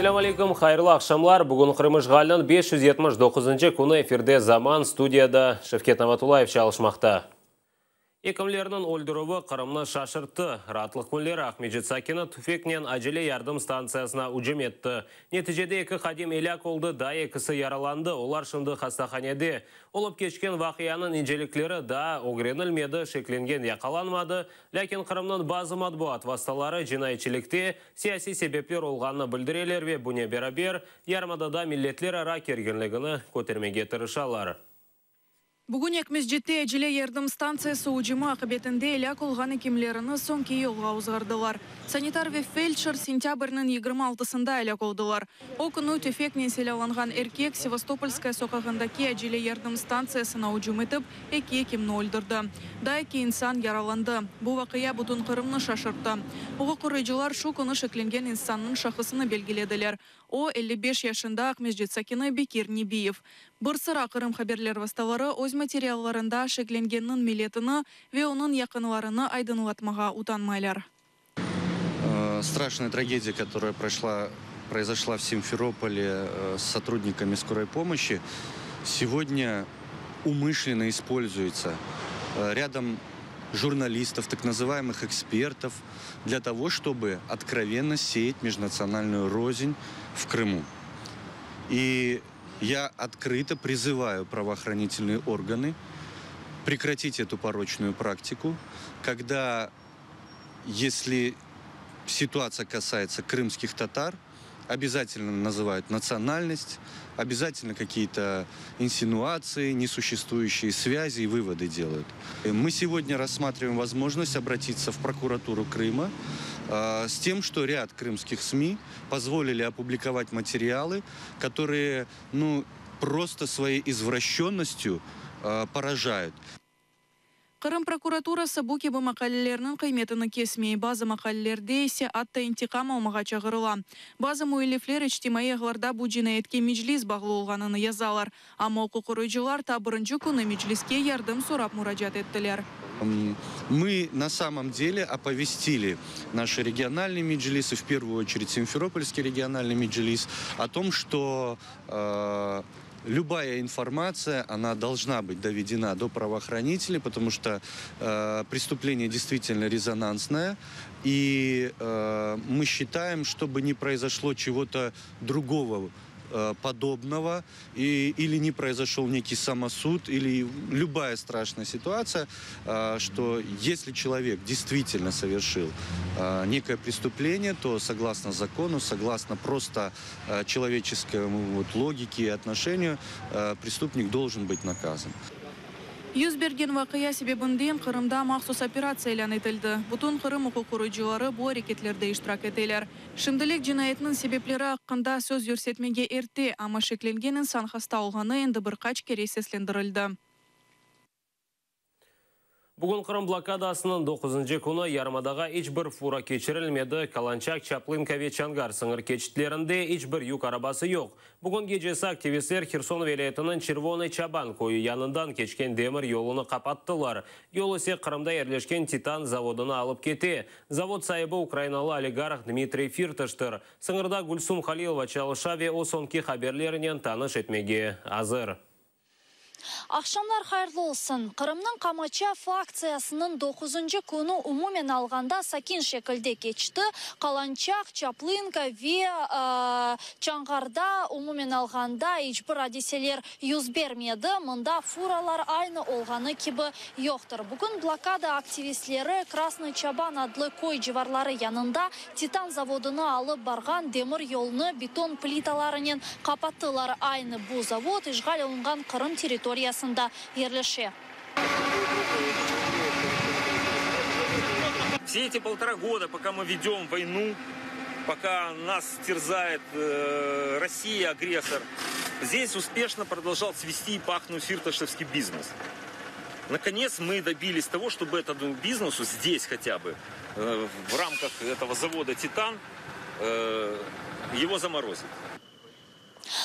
Selâm aleyküm, hayırlı aqşamlar. Bugün Qırım işğaliniñ 579-ncı künü efirde Zaman, studiyada Şevket Namatullayev çalışmaqta. Ekimlerniñ öldürüvi Qırımnı şaşırttı. Raatlıq künleri Aqmescit sakini tüfeknen acele yardım stantsiyasına ücüm etti. Neticede eki hadim elâk oldı, daa ekisi yaralandı, olar şimdi hastahanede. Olıp keçken vaqianıñ incelikleri daa ögrenilmedi, şeklengen yaqalanmadı, lâkin Qırımnıñ bazı matbuat vastaları cinayetçilikte siyasiy sebepler olğanını bildireler ve bunen beraber yarımadada milletlerara kerginligini kötermege tırışalar. Bugün Aqmescitte acele yardım stantsiyası ücümi aqibetinde elâk olğan ekimlerini soñki yolğa ozğardılar. Sanitar ve feldşer sentâbrniñ 26-sında elâk oldılar. O künü tüfeknen silâlanğan erkek Sevastopolskaya soqağındaki acele yardım stantsiyasına ücüm etip, eki ekimni öldürdi. Daa eki insan yaralandı. Bu vaqia bütün Qırımnı şaşırttı. Uquq qoruyıcılar şu künü şeklengen insannıñ şahısını belgilediler. O, 55 yaşında Aqmescit sakini Bekir Nebiyev. Bir sıra Qırım haberler vastaları öz materiallarında şeklengenniñ milletini ve onıñ yaqınlarını aydınlatmağa utanmaylar. Страшная трагедия, которая прошла, произошла в Симферополе с сотрудниками скорой помощи, сегодня умышленно используется рядом журналистов, так называемых экспертов, для того, чтобы откровенно сеять межнациональную рознь в Крыму. И я открыто призываю правоохранительные органы прекратить эту порочную практику, когда, если ситуация касается крымских татар, обязательно называют национальность, обязательно какие-то инсинуации, несуществующие связи и выводы делают. Мы сегодня рассматриваем возможность обратиться в прокуратуру Крыма с тем, что ряд крымских СМИ позволили опубликовать материалы, которые ну, просто своей извращенностью поражают. Qırım prokuraturası bu kibi maqalelerniñ qıymetini kesmey, bazı maqalelerde ise atta intiqam almağa çağırıla. Bazı müellifler içtimaiy ağlarda bu cinayetke Meclis bağlı olğanını yazalar. Amma uquq qoruyıcılar ta birinci künü Mecliske yardım sorap muracaat ettiler. Мы на самом деле оповестили наши региональные меджлисы, в первую очередь Симферопольский региональный меджлис, о том, что любая информация, она должна быть доведена до правоохранителей, потому что преступление действительно резонансное. И мы считаем, чтобы не произошло чего-то другого подобного, или не произошел некий самосуд, или любая страшная ситуация, что если человек действительно совершил некое преступление, то согласно закону, согласно просто человеческому вот, логике и отношению, преступник должен быть наказан. Yüz bergen vaqia sebebinden Qırımda mahsus operatsiya ilân etildi. Bütün Qırım uquq qoruyıcıları bu areketlerde iştirak eteler. Şimdilik cinayetniñ sebepleri aqqında söz yürsetmege erte, amma şeklengen insan hasta olğanı endi bir qaç kere seslendirildi. Bugün Qırım blokadasınıñ 9-cı künü yarımadağa iç bir fura keçirilmedi. Kalançak, Çaplınka ve Çongar sıñır keçitlerinde iç bir yük arabası yoq. Bugün gecesi aktivistler Herson vilâyetiniñ Çervonıy Çaban köyü yanından keçken demir yolunı qapattılar. Yol ise Qırımda yerleşken Titan zavodına alıp kete. Zavod saibi ukrainalı oligarh Dmitriy Firtaştır. Sıñırda Gülsum Halilova çalışa ve o soñki haberlerinen tanış etmege azır. Aqşamlar hayırlı olsun. Qırımnıñ qamaçav aktsiyasınıñ 9-cı künü umumen alğanda sakin şekilde keçti. Kalançak, Çaplınka ve Çonğarda umumen alğanda iç bir adiseler yüz bermedi. Mında furalar aynı olğanı kibi yoqtır. Bugün blokada aktivistleri Krasnıy Çaban adlı köy civarları yanında Titan zavodına alıp barğan demir yolunı beton plitalarınen qapattılar. Aynı bu zavod işğal olunğan Qırım territoriyasında yerleşe. Все эти полтора года, пока мы ведем войну, пока нас терзает Россия, агрессор, здесь успешно продолжал цвести и пахнуть фирташевский бизнес. Наконец мы добились того, чтобы этому бизнесу здесь хотя бы, в рамках этого завода «Титан», его заморозить.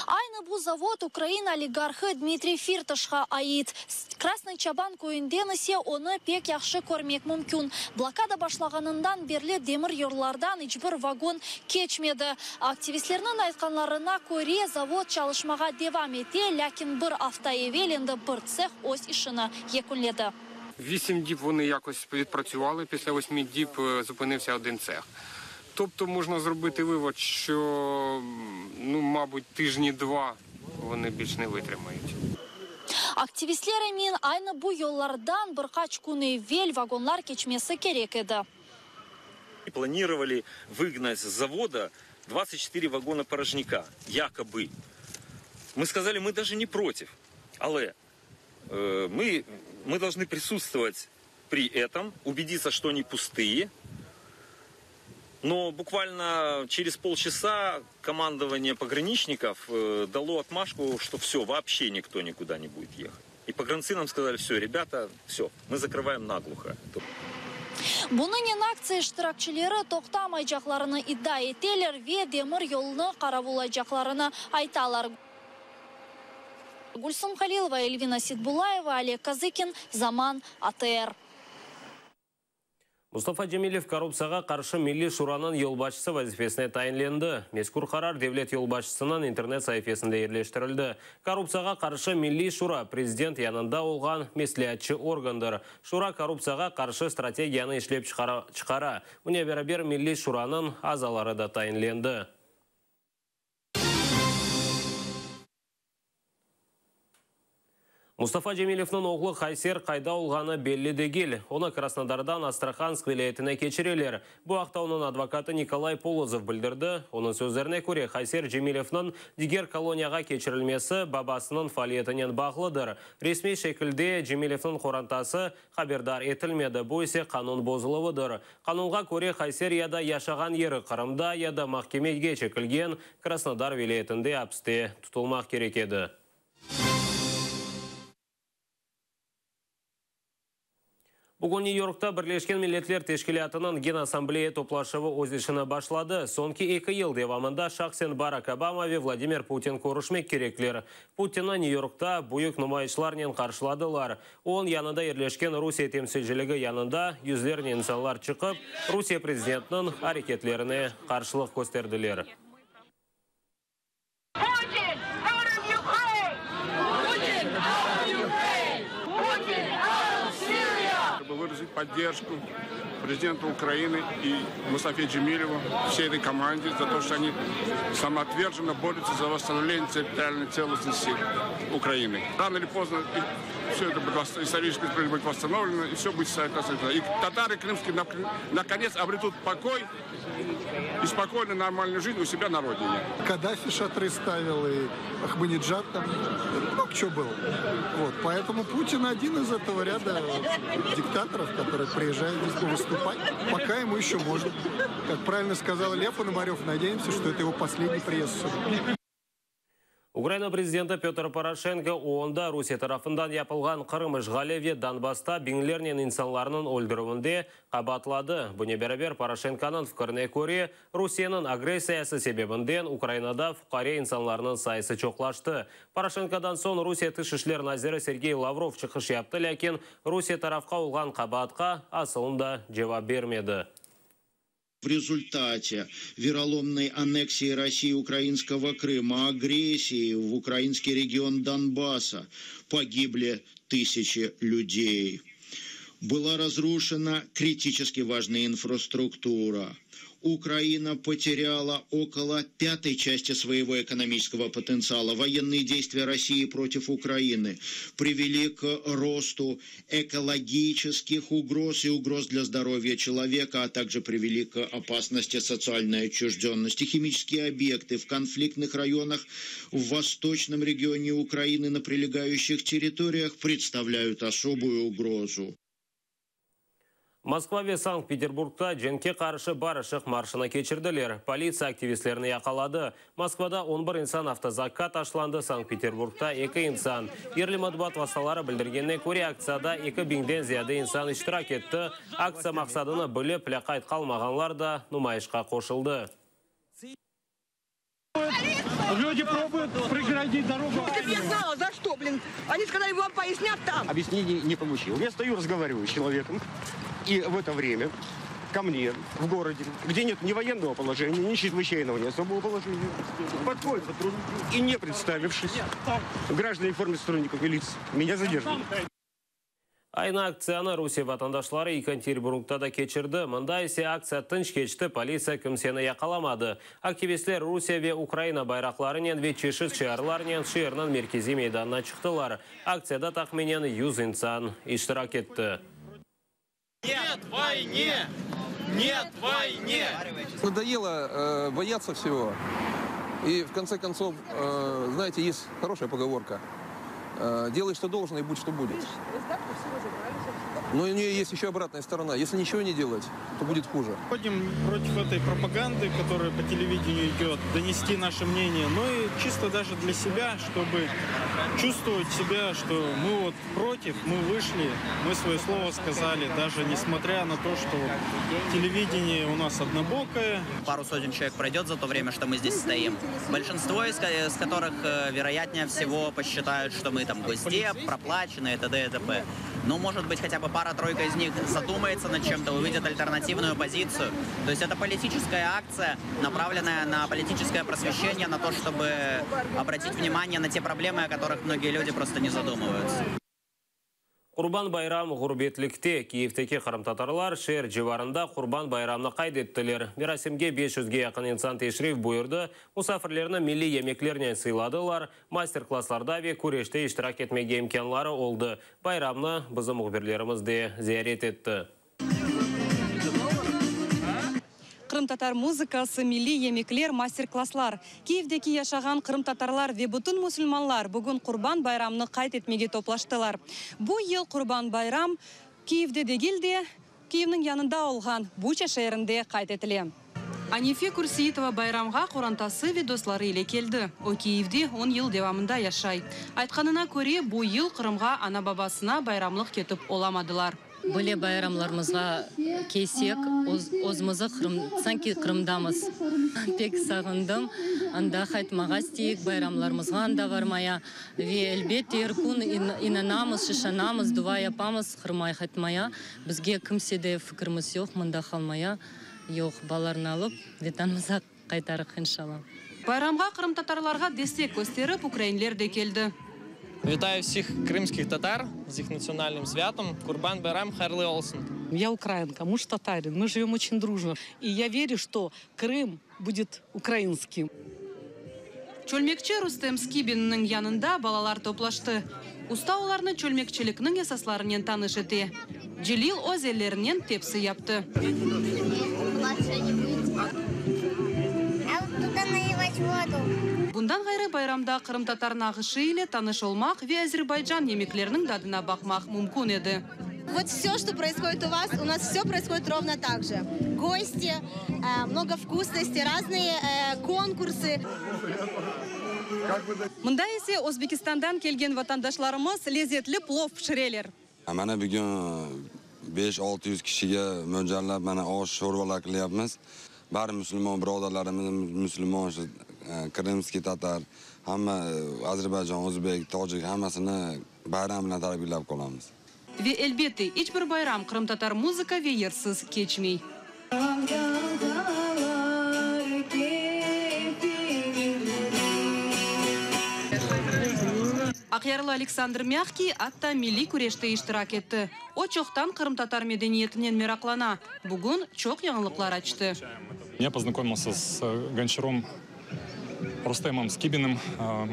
Aynı bu zavod ukrain oligarhı Dmitriy Firtaşqa ait. Krasnıy Çaban köyünden ise onı pek yahşı körmek mümkün. Blokada başlağanından berli demir yollardan iç bir vagon keçmedi. Aktivistlerniñ aytqanlarına köre, zavod çalışmağa devam ete, lâkin bir afta evel endi bir tseh öz işini yekünledi. Visim dib vonı yakos vidpratsüvali, pisle vosmi dib zupınivsâ odın tseh. Tobto mojna zrobıtı vıvod, şço, nu, mabut, tıjni dva vonı bilş ne vıtrımayut. Aktivistler emin, aynı bu yollardan bir qaç kün evel vagonlar keçmesi kerek edi. Planirovali vıgnat s zavoda 24 vagona porojnâka, yakobı. Mı skazali, mı daje ne protiv, ale mı, mı dolžnı prisutstvovatь pri etom, ubeditsâ, çto oni pustıye. No bukvalno çerez polçasa komandovaniye pograniçnikov dalo otmaşku, çto vsö, voobşe nikto nikuda ne budet yehat. I pograntsı nam skazali, vsö, rebâta, vsö, mı zakrıvaem nagluho. Bunınen aktsiya iştirakçileri toqtamaycaqlarını iddia eteler ve demir yolunı qaravullaycaqlarını aytalar. Gülsum Halilova, Elvina Seitbullayeva, Oleg Kazıkin, Zaman, ATR. Mustafa Cemilev Korruptsiyağa qarşı Milliy şuranıñ yolbaşçısı vazifesine tayinlendi. Mezkür qarar devlet yolbaşçısınıñ internet saifesinde yerleştirildi. Korruptsiyağa qarşı Milliy şura, prezident yanında olğan mesleatçı organdır. Şura korruptsiyağa qarşı strategiyanı işlep çıqara. Bunen beraber Milliy şuranıñ azaları da tayinlendi. Mustafa Cemilevniñ oğlu Hayser qayda olğanı belli degil. Onı Krasnodardan Astrahansk vilâyetine keçireler. Bu aqta onıñ advokatı Nikolay Polozov bildirdi. Onıñ sözlerine köre, Hayser Cemilevniñ diger koloniyağa keçirilmesi babasınıñ faaliyetinen bağlıdır. Resmiy şekilde Cemilevniñ qorantası haberdar etilmedi, bu ise qanun bozuluvıdır. Qanunğa köre, Hayser ya da yaşağan yeri Qırımda, ya da mahkemege çekilgen Krasnodar vilâyetinde apiste tutulmaq kerek edi. Bugün Nyu-Yorkta Birleşken Milletler Teşkilâtınıñ Genassambleya toplaşuvı öz işini başladı. Soñki eki yıl devamında şahsen Barak Obama ve Vladimir Putin körüşmek kerekler. Putinni Nyu-Yorkta büyük numayışlarnen qarşıladılar. Onıñ yanında yerleşken Rusiye temsilciligi yanında yüzlernen insanlar çıqıp, Rusiye prezidentiniñ areketlerine qarşılıq kösterdiler. Putin, out of Ukraine! Putin, out of Ukraine! Putin, out of Syria! Чтобы выразить поддержку президенту Украины и Мустафе Джемилеву, всей этой команде за то, что они самоотверженно борются за восстановление территориальной целостности Украины. Рано или поздно все это будет историческое будет восстановлено, и все будет соответственно. И татары крымские наконец обретут покой и спокойную нормальную жизнь у себя на родине. Каддафи шатры ставил, и Ахмадинежад там, много чего было. Вот, поэтому Путин один из этого ряда диктаторов, которые приезжают здесь выступать, пока ему еще можно. Как правильно сказал Лев Пономарев, надеемся, что это его последний приезд сюда. Ukraina prezidenti Pötr Poroşenko OONda Rusiye tarafından yapılğan Qırım işğali ve Donbassta biñlernen insanlarnıñ öldürüvinde qabaatladı. Bunen beraber, Poroşenkonıñ fikrine köre, Rusiyeniñ agressiyası sebebinden Ukrainada fuqare insanlarnıñ sayısı çoqlaştı. Poroşenkodan soñ Rusiye Tış işler naziri Sergey Lavrov çıqış yaptı, lâkin Rusiye tarafqa olğan qabaatqa asılında cevap bermedi. В результате вероломной аннексии России украинского Крыма, агрессии в украинский регион Донбасса погибли тысячи людей. Была разрушена критически важная инфраструктура. Украина потеряла около пятой части своего экономического потенциала. Военные действия России против Украины привели к росту экологических угроз и угроз для здоровья человека, а также привели к опасности социальной отчужденности. Химические объекты в конфликтных районах в восточном регионе Украины на прилегающих территориях представляют особую угрозу. Moskva ve Sankt-Peterburgda cenkke qarşı barışıq marşını keçirdiler. Politsiya aktivistlerni yaqaladı. Moskvada on bir insan avtozakqa taşlandı, Sankt-Peterburgda eki insan. Yerli matbuat vastaları bildirgenine köre, aktsiyada eki biñden ziyade insan iştirak etti. Aktsiya maqsadını bilip, lâqayt qalmağanlar da numayışqa qoşuldı. Люди пробуют преградить. Перейди дорогу. Если б я знала, за что, блин. Они сказали, вам пояснят там. Объяснений не получил. Я стою, разговариваю с человеком. И в это время ко мне в городе, где нет ни военного положения, ни чрезвычайного, ни особого положения, подходят сотрудники и, не представившись, граждане в форме сотрудников милиции, меня задерживают. Aynı aktsiyanı Rusiye vatandaşları Yekaterinburgda da keçirdi. Mında ise aktsiya tınç keçti, politsiya kimseni yaqalamadı. Aktivistler Rusiye ve Ukraina bayraqlarınen ve çeşit şiarlarnen şeerniñ merkeziy meydanına çıqtılar. Aktsiyada tahminen 100 insan iştirak etti. Нет войне! Нет войне! Надоело э, бояться всего. И в конце концов, э, знаете, есть хорошая поговорка. Э, делай, что должно, и будь, что будет. Но у нее есть еще обратная сторона. Если ничего не делать, то будет хуже. Ходим против этой пропаганды, которая по телевидению идет, донести наше мнение, ну и чисто даже для себя, чтобы чувствовать себя, что мы вот против, мы вышли, мы свое слово сказали, даже несмотря на то, что телевидение у нас однобокое. Пару сотен человек пройдет за то время, что мы здесь стоим. Большинство из, из которых, э, вероятнее всего, посчитают, что мы там госдеп, проплачены и т.д. и т.п. Ну, может быть, хотя бы пара-тройка из них задумается над чем-то, увидит альтернативную позицию. То есть это политическая акция, направленная на политическое просвещение, на то, чтобы обратить внимание на те проблемы, о которых многие люди просто не задумываются. Qurban bayram ğurbetlikte Kiyevdeki qırımtatarlar şeer civarında Qurban bayramını qayd ettiler. Merasimge 500ge yaqın insan teşrif buyurdı. Musafirlerni milliy yemeklernen sıyladılar, master-klasslarda ve küreşte iştirak etmege imkânları oldı. Bayramnı bizim mühbirlerimiz de ziyaret etti. Qırımtatar muzıkası, milliy yemekler, master-klasslar. Kiyevdeki yaşağan qırımtatarlar ve bütün musulmanlar bugün Qurban bayramını qayd etmege toplaştılar. Bu yıl Qurban bayram Kiyevde degil de, Kiyevniñ yanında olğan Buça şeerinde qayd etile. Anife Kürseitova bayramğa qorantası ve dostları ile keldi. O, Kiyevde on yıl devamında yaşay. Aytqanına köre, bu yıl Qırımğa ana-babasına bayramlıq ketip olamadılar. Böyle bayramlarımızğa kelsek, özümizi sanki Qırımdamız. Pek sağındım. Anda qaytmağa isteyik, bayramlarımızğa anda barmaya. Ve, elbette, er kün inanamız, şişanamız, dua yapamız Qırımğa qaytmaya. Bizge kimse de fikrimiz yoq mında qalmaya. Yoq, balalarnı alıp, Vetanımıza qaytarıq, inşallah. Bayramğa qırımtatarlarğa destek kösterip, ukrainler de keldi. Витаю всех крымских татар с их национальным святом. Курбан Байрам хайырлы олсун. Я украинка, муж татарин. Мы живем очень дружно. И я верю, что Крым будет украинским. Çölmekçi Rustem Skibinniñ yanında balalar toplaştı. Usta olarnı çölmekçilikniñ esaslarınen tanış ete. Celil öz ellerinen tepsi yaptı. Bundan ğayrı, bayramda qırımtatar nağışı ile tanış olmaq ve Azerbaycan yemekleriniñ dadına baqmaq mümkün edi. Vot vse, çto proishodit u vas, u nas vse proishodit rovno tak je. Gosti, mnogo vkusnosti, raznıye konkursy. Mında ise Özbekistandan kelgen vatandaşlarımız lezetli plov pişireler. Mana bugün beş, 600 kişige mo'ljallab mana osh, sho'rvalar qilyapmiz. Bari musulmon birodarlarimiz, musulmon, shu крымский tatar, hamma Ozarbayjon, o'zbek, tojik hammasini bayram bilan tabriklab qolamiz. Ve, elbette, iç bir bayram qırımtatar muzıka ve yırsız keçmey. Aqyarlı Aleksandr Mâhkiy atta milliy küreşte iştirak etti. O, çoqtan qırımtatar medeniyetinen meraqlana. Bugün çoq yañılıqlar açtı. Я познакомился с гончаром Рустемом Скибиным.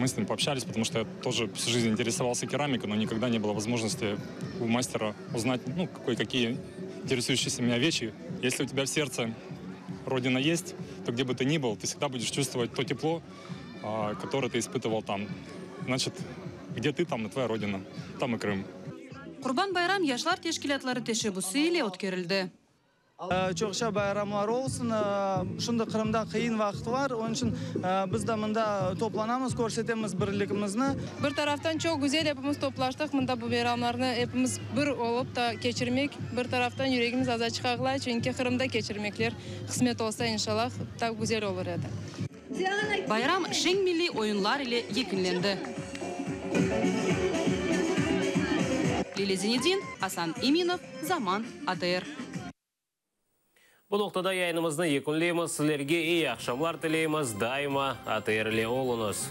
Мы с ним пообщались, потому что я тоже всю жизнь интересовался керамикой, но никогда не было возможности у мастера узнать, ну, кое-какие интересующиеся меня вещи. Если у тебя в сердце Родина есть, то где бы ты ни был, ты всегда будешь чувствовать то тепло, которое ты испытывал там. Значит, где ты, там и твоя Родина, там и Крым. Qurban bayram yaşlar teşkilâtları teşebbüsi ile ötkerildi. Çoqça bayramlar olsun. Şimdi Qırımda qıyın vaqıtlar, onıñ içün biz de mında toplanamız, körsetemiz birligimizni. Bir taraftan çoq güzel epimiz toplaştıq mında bu bayramlarnı epimiz bir olıp ta keçirmek, bir taraftan yüregimiz azaçıq ağlay, çünki Qırımda keçirmekler qısmet olsa, inşallah, ta güzel olur edi. Bayram şeñ milliy oyunlar ile yekünlendi. Lilâ Zinedin, Asan Eminov, Zaman, ATR. Bu noqtada yayınımıznı yekünleymiz. Sizlerge eyi aqşamlar tileymiz. Daima ATR ile oluñız.